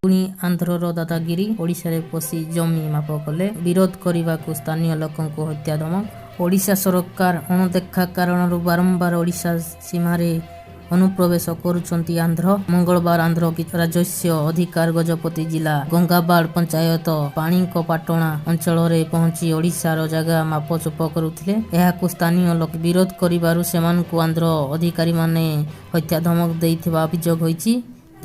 ପୁଣି ଆନ୍ଧ୍ରର ଦାଦାଗିରି। ଓଡ଼ିଶାରେ ପଶି ଜମି ମାପ କଲେ, ବିରୋଧ କରିବାକୁ ସ୍ଥାନୀୟ ଲୋକଙ୍କୁ ହତ୍ୟା ଧମକ। ଓଡ଼ିଶା ସରକାର ଅଣଦେଖା କାରଣରୁ ବାରମ୍ବାର ଓଡ଼ିଶା ସୀମାରେ ଅନୁପ୍ରବେଶ କରୁଛନ୍ତି ଆନ୍ଧ୍ର। ମଙ୍ଗଳବାର ଆନ୍ଧ୍ର ରାଜସ୍ୱ ଅଧିକାରୀ ଗଜପତି ଜିଲ୍ଲା ଗଙ୍ଗାବାଡ଼ ପଞ୍ଚାୟତ ପାଣିଙ୍କପାଟଣା ଅଞ୍ଚଳରେ ପହଞ୍ଚି ଓଡ଼ିଶାର ଜାଗା ମାପଚୁପ କରୁଥିଲେ। ଏହାକୁ ସ୍ଥାନୀୟ ଲୋକେ ବିରୋଧ କରିବାରୁ ସେମାନଙ୍କୁ ଆନ୍ଧ୍ର ଅଧିକାରୀମାନେ ହତ୍ୟା ଧମକ ଦେଇଥିବା ଅଭିଯୋଗ ହୋଇଛି।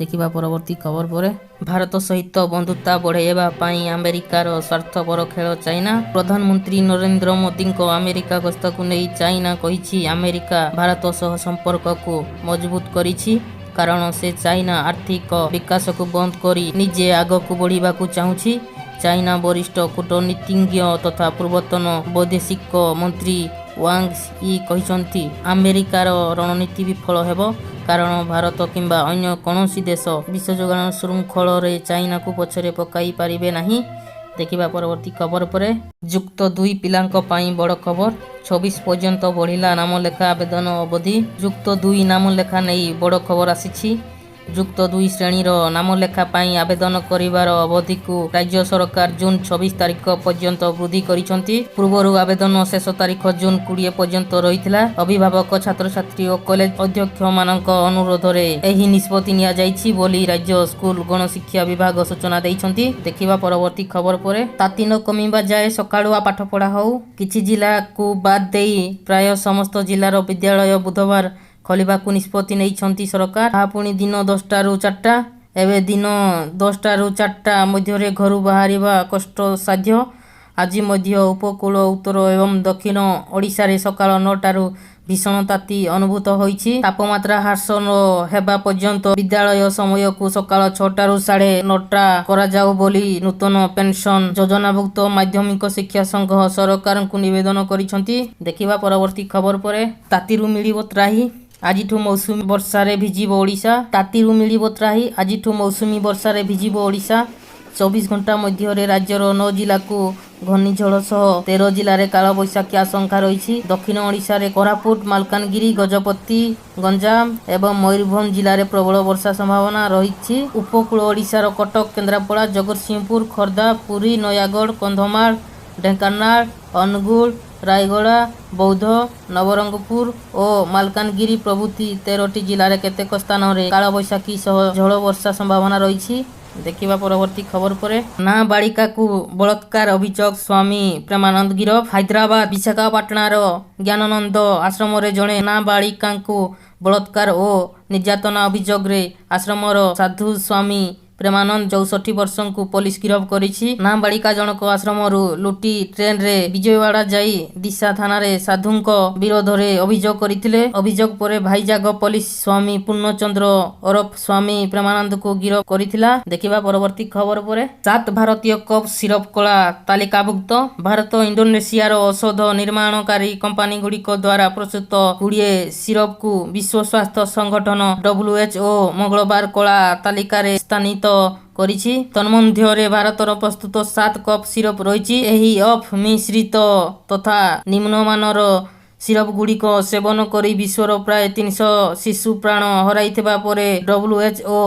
ଦେଖିବା ପରବର୍ତ୍ତୀ ଖବର ପରେ। ଭାରତ ସହିତ ବନ୍ଧୁତା ବଢ଼ାଇବା ପାଇଁ ଆମେରିକାର ସ୍ୱାର୍ଥପର ଖେଳ ଚାଇନା। ପ୍ରଧାନମନ୍ତ୍ରୀ ନରେନ୍ଦ୍ର ମୋଦିଙ୍କ ଆମେରିକା ଗସ୍ତକୁ ନେଇ ଚାଇନା କହିଛି, ଆମେରିକା ଭାରତ ସହ ସମ୍ପର୍କକୁ ମଜବୁତ କରିଛି। କାରଣ ସେ ଚାଇନା ଆର୍ଥିକ ବିକାଶକୁ ବନ୍ଦ କରି ନିଜେ ଆଗକୁ ବଢ଼ିବାକୁ ଚାହୁଁଛି। ଚାଇନା ବରିଷ୍ଠ କୂଟନୀତିଜ୍ଞ ତଥା ପୂର୍ବତନ ବୈଦେଶିକ ମନ୍ତ୍ରୀ ୱାଙ୍ଗ ୟି କହିଛନ୍ତି, ଆମେରିକାର ରଣନୀତି ବିଫଳ ହେବ। କାରଣ ଭାରତ କିମ୍ବା ଅନ୍ୟ କୌଣସି ଦେଶ ବିଶ୍ୱ ଯୋଗାଣ ଶୃଙ୍ଖଳରେ ଚାଇନାକୁ ପଛରେ ପକାଇ ପାରିବେ ନାହିଁ। ଦେଖିବା ପରବର୍ତ୍ତୀ ଖବର ପରେ। ଯୁକ୍ତ ଦୁଇ ପିଲାଙ୍କ ପାଇଁ ବଡ଼ ଖବର। 26 ପର୍ଯ୍ୟନ୍ତ ବଢ଼ିଲା ନାମଲେଖା ଆବେଦନ ଅବଧି। ଯୁକ୍ତ ଦୁଇ ନାମଲେଖା ନେଇ ବଡ଼ ଖବର ଆସିଛି। ଯୁକ୍ତ ଦୁଇ ଶ୍ରେଣୀର ନାମଲେଖା ପାଇଁ ଆବେଦନ କରିବାର ଅବଧିକୁ ରାଜ୍ୟ ସରକାର ଜୁନ୍ 26 ତାରିଖ ପର୍ଯ୍ୟନ୍ତ ବୃଦ୍ଧି କରିଛନ୍ତି। ପୂର୍ବରୁ ଆବେଦନ ଶେଷ ତାରିଖ ଜୁନ୍ 20 ପର୍ଯ୍ୟନ୍ତ ରହିଥିଲା। ଅଭିଭାବକ, ଛାତ୍ରଛାତ୍ରୀ ଓ କଲେଜ ଅଧ୍ୟକ୍ଷମାନଙ୍କ ଅନୁରୋଧରେ ଏହି ନିଷ୍ପତ୍ତି ନିଆଯାଇଛି ବୋଲି ରାଜ୍ୟ ସ୍କୁଲ ଗଣଶିକ୍ଷା ବିଭାଗ ସୂଚନା ଦେଇଛନ୍ତି। ଦେଖିବା ପରବର୍ତ୍ତୀ ଖବର ପରେ। ତାତି ନ କମିବା ଯାଏ ସକାଳୁଆ ପାଠପଢ଼ା ହେଉ। କିଛି ଜିଲ୍ଲାକୁ ବାଦ୍ ଦେଇ ପ୍ରାୟ ସମସ୍ତ ଜିଲ୍ଲାର ବିଦ୍ୟାଳୟ ବୁଧବାର ଖୋଲିବାକୁ ନିଷ୍ପତ୍ତି ନେଇଛନ୍ତି ସରକାର। ତାହା ପୁଣି ଦିନ 10ଟାରୁ 4ଟା। ଏବେ ଦିନ 10ଟାରୁ 4ଟା ମଧ୍ୟରେ ଘରୁ ବାହାରିବା କଷ୍ଟସାଧ୍ୟ। ଆଜି ମଧ୍ୟ ଉପକୂଳ, ଉତ୍ତର ଏବଂ ଦକ୍ଷିଣ ଓଡ଼ିଶାରେ ସକାଳ 9ଟାରୁ ଭୀଷଣ ତାତି ଅନୁଭୂତ ହୋଇଛି। ତାପମାତ୍ରା ହ୍ରାସ ନ ହେବା ପର୍ଯ୍ୟନ୍ତ ବିଦ୍ୟାଳୟ ସମୟକୁ ସକାଳ 6ଟାରୁ 9:30 କରାଯାଉ ବୋଲି ନୂତନ ପେନ୍ସନ୍ ଯୋଜନାଭୁକ୍ତ ମାଧ୍ୟମିକ ଶିକ୍ଷା ସଂଘ ସରକାରଙ୍କୁ ନିବେଦନ କରିଛନ୍ତି। ଦେଖିବା ପରବର୍ତ୍ତୀ ଖବର ପରେ। ତାତିରୁ ମିଳିବ ତ୍ରାହି, ଆଜିଠୁ ମୌସୁମୀ ବର୍ଷାରେ ଭିଜିବ ଓଡ଼ିଶା। ତାତିରୁ ମିଳିବ ତ୍ରାହି, ଆଜିଠୁ ମୌସୁମୀ ବର୍ଷାରେ ଭିଜିବ ଓଡ଼ିଶା। 24 ଘଣ୍ଟା ମଧ୍ୟରେ ରାଜ୍ୟର ନଅ ଜିଲ୍ଲାକୁ ଘୂର୍ଣ୍ଣିଝଡ଼ ସହ 13 ଜିଲ୍ଲାରେ କାଳବୈଶାଖୀ ଆଶଙ୍କା ରହିଛି। ଦକ୍ଷିଣ ଓଡ଼ିଶାରେ କୋରାପୁଟ, ମାଲକାନଗିରି, ଗଜପତି, ଗଞ୍ଜାମ ଏବଂ ମୟୂରଭଞ୍ଜ ଜିଲ୍ଲାରେ ପ୍ରବଳ ବର୍ଷା ସମ୍ଭାବନା ରହିଛି। ଉପକୂଳ ଓଡ଼ିଶାର କଟକ, କେନ୍ଦ୍ରାପଡ଼ା, ଜଗତସିଂହପୁର, ଖୋର୍ଦ୍ଧା, ପୁରୀ, ନୟାଗଡ଼, କନ୍ଧମାଳ, ଢେଙ୍କାନାଳ, ଅନୁଗୁଳ, ରାୟଗଡ଼ା, ବୌଦ୍ଧ, ନବରଙ୍ଗପୁର ଓ ମାଲକାନଗିରି ପ୍ରଭୃତି 13ଟି ଜିଲ୍ଲାରେ କେତେକ ସ୍ଥାନରେ କାଳବୈଶାଖୀ ସହ ଝଡ଼ ବର୍ଷା ସମ୍ଭାବନା ରହିଛି। ଦେଖିବା ପରବର୍ତ୍ତୀ ଖବର ପରେ। ନାବାଳିକାକୁ ବଳାତ୍କାର ଅଭିଯୋଗ, ସ୍ୱାମୀ ପ୍ରେମାନନ୍ଦ ଗିରଫ। ହାଇଦ୍ରାବାଦ ବିଶାଖାପାଟଣାର ଜ୍ଞାନାନନ୍ଦ ଆଶ୍ରମରେ ଜଣେ ନାବାଳିକାଙ୍କୁ ବଳାତ୍କାର ଓ ନିର୍ଯାତନା ଅଭିଯୋଗରେ ଆଶ୍ରମର ସାଧୁ ସ୍ୱାମୀ ପ୍ରେମାନନ୍ଦ, 64 ବର୍ଷଙ୍କୁ ପୋଲିସ ଗିରଫ କରିଛି। ନାବାଳିକା ଜଣକ ଆଶ୍ରମରୁ ଲୁଟି ଟ୍ରେନରେ ବିଜୟୱାଡ଼ା ଯାଇ ଦିଶା ଥାନାରେ ସାଧୁଙ୍କ ବିରୋଧରେ ଅଭିଯୋଗ କରିଥିଲେ। ଅଭିଯୋଗ ପରେ ଭାଇଜାଗ ପୋଲିସ ସ୍ୱାମୀ ପୂର୍ଣ୍ଣଚନ୍ଦ୍ର ଓରଫ ସ୍ୱାମୀ ପ୍ରେମାନନ୍ଦଙ୍କୁ ଗିରଫ କରିଥିଲା। ଦେଖିବା ପରବର୍ତ୍ତୀ ଖବର ପରେ। ସାତ ଭାରତୀୟ କଫ୍ ସିରପ୍ କଳା ତାଲିକାଭୁକ୍ତ। ଭାରତ, ଇଣ୍ଡୋନେସିଆର ଔଷଧ ନିର୍ମାଣକାରୀ କମ୍ପାନୀଗୁଡ଼ିକ ଦ୍ୱାରା ପ୍ରସ୍ତୁତ 20 ସିରପକୁ ବିଶ୍ୱ ସ୍ୱାସ୍ଥ୍ୟ ସଂଗଠନ, WHO, ମଙ୍ଗଳବାର କଳା ତାଲିକାରେ ସ୍ଥାନିତ କରିଛି। ତନ୍ମଧ୍ୟରେ ଭାରତର ପ୍ରସ୍ତୁତ ସାତ କଫ୍ ସିରପ୍ ରହିଛି। ଏହି ଅପମିଶ୍ରିତ ତଥା ନିମ୍ନମାନର ସିରପଗୁଡ଼ିକ ସେବନ କରି ବିଶ୍ୱର ପ୍ରାୟ 300 ଶିଶୁ ପ୍ରାଣ ହରାଇଥିବା ପରେ WHO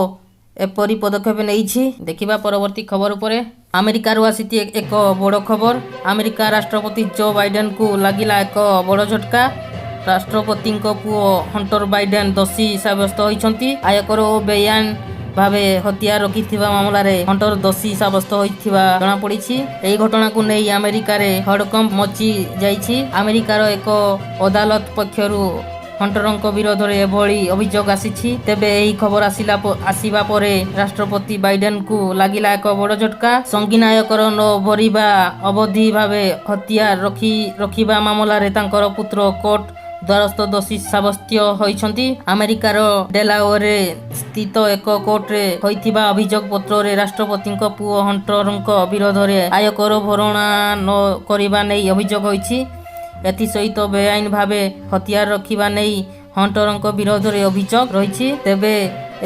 ଏପରି ପଦକ୍ଷେପ ନେଇଛି। ଦେଖିବା ପରବର୍ତ୍ତୀ ଖବର ଉପରେ। ଆମେରିକାରୁ ଆସିଛି ଏକ ବଡ଼ ଖବର। ଆମେରିକା ରାଷ୍ଟ୍ରପତି ଜୋ ବାଇଡେନଙ୍କୁ ଲାଗିଲା ଏକ ବଡ଼ ଝଟକା। ରାଷ୍ଟ୍ରପତିଙ୍କ ପୁଅ ହଣ୍ଟର ବାଇଡେନ ଦୋଷୀ ସାବ୍ୟସ୍ତ ହୋଇଛନ୍ତି। ଆୟକର ଓ ବେଆଇନ ଭାବେ ହତିଆର ରଖିଥିବା ମାମଲାରେ ହଣ୍ଟର ଦୋଷୀ ସାବ୍ୟସ୍ତ ହୋଇଥିବା ଜଣାପଡ଼ିଛି। ଏହି ଘଟଣାକୁ ନେଇ ଆମେରିକାରେ ହଡ଼କମ୍ପ ମଚି ଯାଇଛି। ଆମେରିକାର ଏକ ଅଦାଲତ ପକ୍ଷରୁ ହଣ୍ଟରଙ୍କ ବିରୋଧରେ ଏଭଳି ଅଭିଯୋଗ ଆସିଛି। ତେବେ ଏହି ଖବର ଆସିବା ପରେ ରାଷ୍ଟ୍ରପତି ବାଇଡେନଙ୍କୁ ଲାଗିଲା ଏକ ବଡ଼ ଝଟକା। ସଙ୍ଗୀନ ଆୟକର ନ ଭରିବା, ଅବୈଧ ଭାବେ ହତିଆର ରଖିବା ମାମଲାରେ ତାଙ୍କର ପୁତ୍ର କୋର୍ଟ ଦ୍ୱାରସ୍ଥ ଦୋଷୀ ସାବ୍ୟସ୍ତ ହୋଇଛନ୍ତି। ଆମେରିକାର ଡେଲାୱେରେ ସ୍ଥିତ ଏକ କୋର୍ଟରେ ହୋଇଥିବା ଅଭିଯୋଗ ପତ୍ରରେ ରାଷ୍ଟ୍ରପତିଙ୍କ ପୁଅ ହଣ୍ଟରଙ୍କ ବିରୋଧରେ ଆୟକର ଭରଣା ନ କରିବା ନେଇ ଅଭିଯୋଗ ହୋଇଛି। ଏଥିସହିତ ବେଆଇନ ଭାବେ ହତିଆର ରଖିବା ନେଇ ହଣ୍ଟରଙ୍କ ବିରୋଧରେ ଅଭିଯୋଗ ରହିଛି। ତେବେ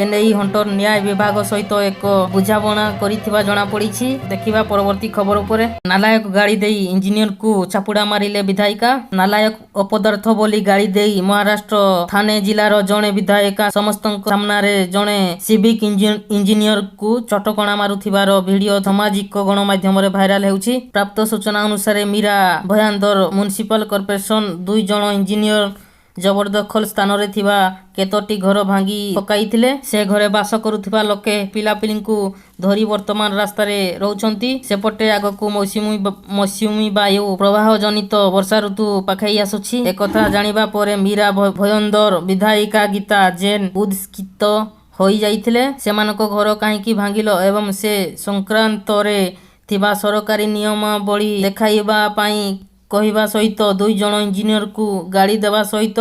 ଏନେଇ ହଣ୍ଟର ନ୍ୟାୟ ବିଭାଗ ସହିତ ଏକ ବୁଝାମଣା କରିଥିବା ଜଣାପଡ଼ିଛି। ଦେଖିବା ପରବର୍ତ୍ତୀ ଖବର ଉପରେ। ନାଲାୟକ ଗାଳି ଦେଇ ଇଞ୍ଜିନିୟରଙ୍କୁ ଚାପୁଡ଼ା ମାରିଲେ ବିଧାୟିକା। ନାଲାୟକ, ଅପଦାର୍ଥ ବୋଲି ଗାଳି ଦେଇ ମହାରାଷ୍ଟ୍ର ଥାନେ ଜିଲ୍ଲାର ଜଣେ ବିଧାୟିକା ସମସ୍ତଙ୍କ ସାମ୍ନାରେ ଜଣେ ସିଭିକ୍ ଇଞ୍ଜିନିୟରଙ୍କୁ ଚଟକଣା ମାରୁଥିବାର ଭିଡିଓ ସାମାଜିକ ଗଣମାଧ୍ୟମରେ ଭାଇରାଲ ହେଉଛି। ପ୍ରାପ୍ତ ସୂଚନା ଅନୁସାରେ, ମୀରା ଭୟାନ୍ଦର ମ୍ୟୁନିସିପାଲ କର୍ପୋରେସନ 2 ଜଣ ଇଞ୍ଜିନିୟର ଜବରଦଖଲ ସ୍ଥାନରେ ଥିବା କେତୋଟି ଘର ଭାଙ୍ଗି ପକାଇଥିଲେ। ସେ ଘରେ ବାସ କରୁଥିବା ଲୋକେ ପିଲାପିଲିଙ୍କୁ ଧରି ବର୍ତ୍ତମାନ ରାସ୍ତାରେ ରହୁଛନ୍ତି। ସେପଟେ ଆଗକୁ ମୌସୁମୀ ବାୟୁ ପ୍ରବାହ ଜନିତ ବର୍ଷା ଋତୁ ପାଖେଇ ଆସୁଛି। ଏକଥା ଜାଣିବା ପରେ ମୀରା ଭୟନ୍ଦର ବିଧାୟିକା ଗୀତା ଜୈନ ଉତ୍କ୍ଷିପ୍ତ ହୋଇଯାଇଥିଲେ। ସେମାନଙ୍କ ଘର କାହିଁକି ଭାଙ୍ଗିଲ ଏବଂ ସେ ସଂକ୍ରାନ୍ତରେ ଥିବା ସରକାରୀ ନିୟମାବଳୀ ଦେଖାଇବା ପାଇଁ କହିବା ସହିତ 2 ଜଣ ଇଞ୍ଜିନିୟରଙ୍କୁ ଗାଳି ଦେବା ସହିତ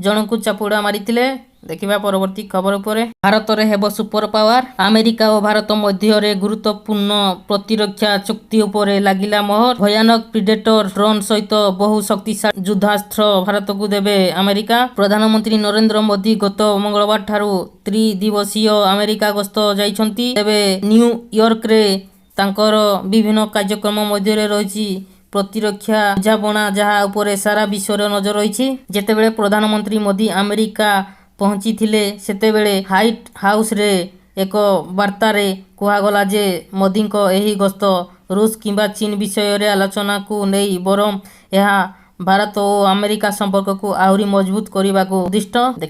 ଜଣଙ୍କୁ ଚାପୁଡ଼ା ମାରିଥିଲେ। ଦେଖିବା ପରବର୍ତ୍ତୀ ଖବର ଉପରେ। ଭାରତରେ ହେବ ସୁପର ପାୱାର। ଆମେରିକା ଓ ଭାରତ ମଧ୍ୟରେ ଗୁରୁତ୍ୱପୂର୍ଣ୍ଣ ପ୍ରତିରକ୍ଷା ଚୁକ୍ତି ଉପରେ ଲାଗିଲା ମୋହର। ଭୟାନକ ପ୍ରିଡେଟର ଡ୍ରୋନ୍ ସହିତ ବହୁ ଶକ୍ତିଶାଳୀ ଯୁଦ୍ଧାସ୍ତ୍ର ଭାରତକୁ ଦେବେ ଆମେରିକା। ପ୍ରଧାନମନ୍ତ୍ରୀ ନରେନ୍ଦ୍ର ମୋଦି ଗତ ମଙ୍ଗଳବାରଠାରୁ ତ୍ରିଦିବସୀୟ ଆମେରିକା ଗସ୍ତ ଯାଇଛନ୍ତି। ତେବେ ନ୍ୟୁୟର୍କରେ ତାଙ୍କର ବିଭିନ୍ନ କାର୍ଯ୍ୟକ୍ରମ ମଧ୍ୟରେ ରହିଛି ପ୍ରତିରକ୍ଷା ବୁଝାମଣା, ଯାହା ଉପରେ ସାରା ବିଶ୍ୱର ନଜର ରହିଛି। ଯେତେବେଳେ ପ୍ରଧାନମନ୍ତ୍ରୀ ମୋଦି ଆମେରିକା ପହଞ୍ଚିଥିଲେ, ସେତେବେଳେ ହ୍ୱାଇଟ୍ ହାଉସରେ ଏକ ବାର୍ତ୍ତାରେ କୁହାଗଲା ଯେ ମୋଦିଙ୍କ ଏହି ଗସ୍ତ ରୁଷ କିମ୍ବା ଚୀନ ବିଷୟରେ ଆଲୋଚନାକୁ ନେଇ, ବରଂ ଏହା ଭାରତ ଓ ଆମେରିକା ସମ୍ପର୍କକୁ ଆହୁରି ମଜବୁତ କରିବାକୁ ଉଦ୍ଦିଷ୍ଟ।